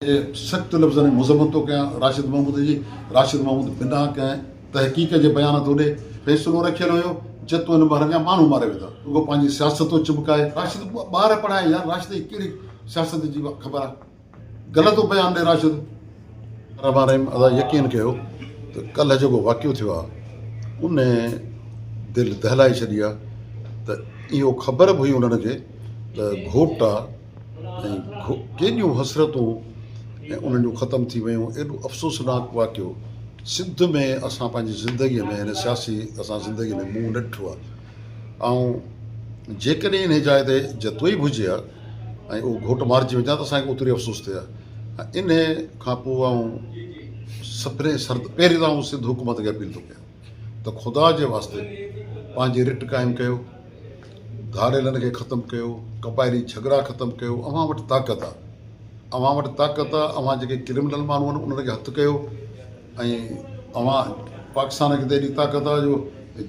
جي سخت لفظن ۾ مذمت ٿو ڪيان راشد محمود جي راشد محمود بنا ڪنهن تحقيق جي بيان ٿو ڏي فيصلو رکيل هيو جتو هن مهر جا ماڻهو ماري وڌا رڳو پنهنجي سياست ٿو چمڪائي راشد ٻار پڙهائي يار راشد کي ڪهڙي سياست جي خبر آهي غلط ٿو بيان ڏي راشد. الرحمٰن الرحيم ادا يقين ڪيو ته ڪلهه جيڪو واقعو ٿيو آهي ان دل دهلائي ڇڏي آهي ته اهو خبر به هئي انهن کي ته گهوٽ آ ۽ ڪيڏيون حسرتون ۽ انهن جون ختم ٿي ويون ايڏو افسوسناڪ واقعو سنڌ ۾ اسان پنهنجي زندگي ۾ هن سياسي اسان زندگي ۾ مون نه ڏٺو آهي آئون جيڪڏهن انهي جاء تي جتوئي به هجي ها ۽ اهو گهوٽ مارجي وڃي ها ته اسان کي اوتري افسوس ٿئي ها انهي کان پوء آئون سڀني سرد پهرين ته آئون سنڌ حڪومت کي اپيل ٿو ڪيان ته خدا جي واسطي پنهنجي رٽ قائم ڪيو ڌاڙيلن کي ختم ڪيو، قبائلي جهڳڙا ختم ڪيو، اوهان وٽ طاقت آ، اوهان وٽ طاقت آ، اوهان جيڪي ڪرمنل ماڻهو آهن انهن کي هٿ ڪيو ۽ اوهان پاڪستان کي ته ايڏي طاقت آ جو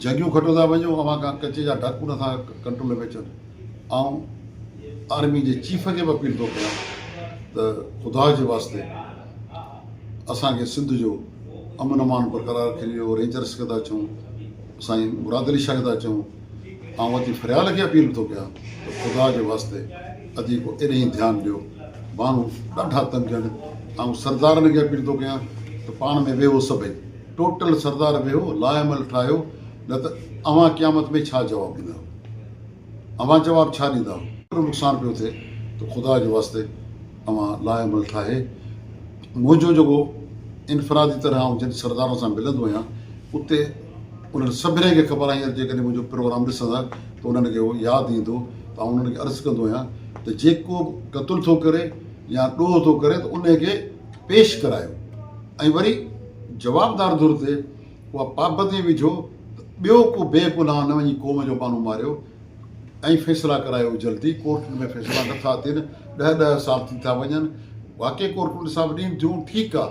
جنگيون کٽو ٿا وڃو، اوهان کان ڪچي جا ڊاڪو نٿا ڪنٽرول ۾ اچن. آئون آرمي جي چيف کي به اپيل ٿو ڪيان ته خدا جي واسطي اسان کي سنڌ جو امن امان برقرار رکي ڏيو، رينجرس کي ٿا چئون، سائين مراد علي شاهه کي ٿا چئون، آئون ادي فريال کي اپيل ٿو ڪيان ته خدا جي واسطي ادي ڪو ايڏهين ڌيان ڏيو ماڻهو ڏاڍا تنگ آهن آئون سردارن کي اپيل ٿو ڪيان ته پاڻ ۾ ويهو سڀئي ٽوٽل سردار ويهو لاء عمل ٺاهيو نه ته اوهان قيامت ۾ ڇا جواب ڏيندا اوهان جواب ڇا ڏيندا ايترو نقصان پيو ٿئي ته خدا جي واسطي اوهان لاء عمل ٺاهي منهنجو جيڪو انفرادي طرح آئون جن سردارن سان ملندو آهيان اتي انهن سڀني کي خبر آهي هينئر جيڪڏهن منهنجو پروگرام ڏسندا ته انهن کي اهو ياد ايندو ته آئون انهن کي عرض ڪندو آهيان ته جيڪو به قتل ٿو ڪري يا ڏوهه ٿو ڪري ته انهي کي پيش ڪرايو ۽ وري جوابدار ڌر تي اها پابندي وجهو ته ٻيو ڪو بي گناهه نه وڃي قوم جو ماڻهو ماريو ۽ فيصلا ڪرايو جلدي ڪورٽن ۾ فيصلا نٿا ٿين ڏهه ڏهه سال ٿي ٿا وڃن واقعي ڪورٽون انصاف ڏين ٿيون ٺيڪ آ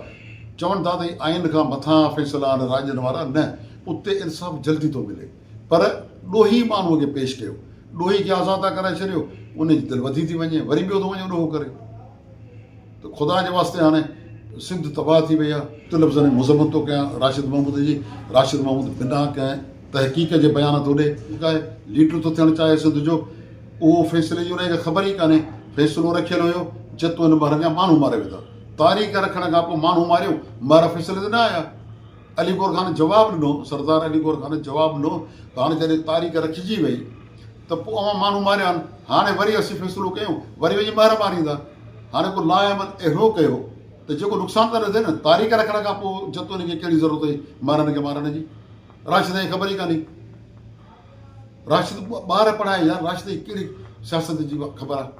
چون ٿا ته هي آئين کان مٿان فيصلا آهن راڄن وارا نه اتي انصاف جلدي ٿو ملي پر ڏوهي ماڻهو کي پيش ڪيو ڏوهي کي آزاد ٿا ڪرائي ڇڏيو ان جي دل وڌي ٿي وڃي وري ٻيو ٿو وڃي ڏوهه ڪري ته خدا جي واسطي هاڻي سنڌ تباهه ٿي وئي آهي. ته لفظن ۾ مذمت ٿو ڪيان راشد محمود جي راشد محمود بنا ڪنهن تحقيق جي بيان ٿو ڏي ڪاهي ليڊر ٿو ٿيڻ چاهي سنڌ جو اهو فيصلي جي ان کي خبر ئي ڪانهي فيصلو رکيل هيو جتو هن مهر جا ماڻهو ماري وڌا تاريخ رکڻ کان پوء ماڻهو ماريو مهر فيصلي تي نه آيا علي گور خان جواب ڏنو سردار علي گور خان جواب ڏنو ته هاڻي جڏهن تاريخ رکجي وئي ته پوء اوهان ماڻهو ماريا آهن، هاڻي وري اسين فيصلو ڪيون، وري وڃي مهر ماريندا. هاڻي ڪو لاء عمل اهڙو ڪيو ته جيڪو نقصان ته نه ٿئي نه. تاريخ رکڻ کان پوء جتوئين کي ڪهڙي ضرورت هئي مهرن کي مارڻ جي؟ راشد کي خبر ئي ڪانهي. راشد ٻار پڙهائي يار راشد کي ڪهڙي سياست جي خبر آهي.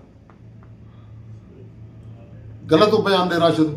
غلط ٿو بيان ڏي راشد.